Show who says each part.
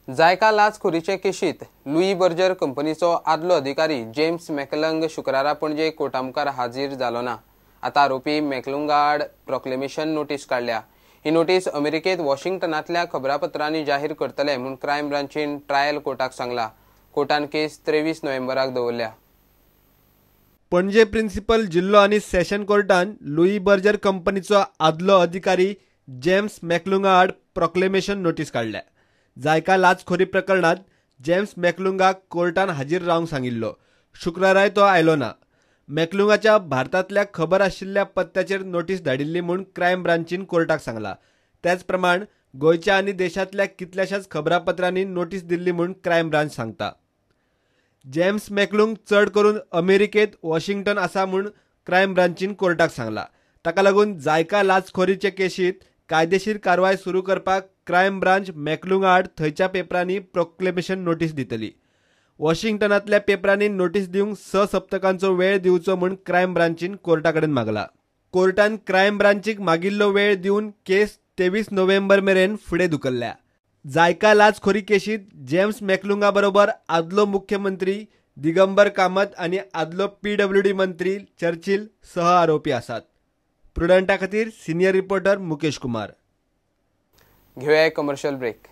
Speaker 1: जायका लाचखोरीचे केशीत Luis Berger कंपनीचो आदलो अधिकारी जेम्स मॅकलंग शुक्रारा पणजे कोर्टा मुखार हाजीर जालो ना. आतां आरोपी मॅकलंगा आड प्रोक्लेमेशन नोटीस काडल्या. ही नोटीस अमेरिकेत वॉशिंग्टनांतल्या खबरापत्रांनी जाहीर करतले म्हूण क्रायम ब्रांचीन ट्रायल कोर्टाक सांगला. कोर्टान केस 23 नोव्हेंबराक दवरल्या.
Speaker 2: पणजे प्रिन्सिपल जिल्लो आनी सेशन कोर्टान लुई बर्जर कंपनीचो आदलो अधिकारी जेम्स मॅकलंगा आड प्रोक्लेमेशन नोटीस काडल्या. जायका लाचखोरी प्रकरणात जेम्स मॅकलंगाक कोर्टान हाजीर रावंक सांगिल्लो. शुक्राराय तो आयलो ना. मॅकलंगाच्या भारतांतल्या खबर आशिल्ल्या पत्त्याचेर नोटीस धाडिल्ली म्हूण क्रायम ब्रांचीन कोर्टाक सांगला. त्याच प्रमाण गोंयच्या आनी देशांतल्या कितल्याशाच खबरापत्रांनी नोटीस दिल्ली म्हूण क्रायम ब्रांच सांगता. जेम्स मॅकलंग चड करून अमेरिकेत वॉशिंग्टन आसा म्हूण क्रायम ब्रांचीन कोर्टाक सांगला. ताका लागून जायका लाचखोरीचे केशीत कायदेशीर कारवाय सुरू करपाक क्रायम ब्रांच मॅकलंगा आड थंयच्या पेपरांनी प्रोक्लेमेशन नोटीस दितली. वॉशिंग्टनांतल्या पेपरांनी नोटीस दिवंक 6 सप्तकांचो वेळ दिवचो म्हूण क्रायम ब्रांचीन कोर्टा कडेन मागला. कोर्टान क्रायम ब्रांचीक मागिल्लो वेळ दिवन केस 23 नोव्हेंबर मेरेन फुडें धुकल्ल्या. जायका लाचखोरी केशीत जेम्स मॅकलंगा बरोबर आदलो मुख्यमंत्री दिगंबर कामत आनी आदलो PWD मंत्री चर्चिल सह आरोपी आसात. प्रुडंटा खातीर सिनियर रिपोर्टर मुकेश कुमार.
Speaker 1: घेवया एक कमर्शियल ब्रेक.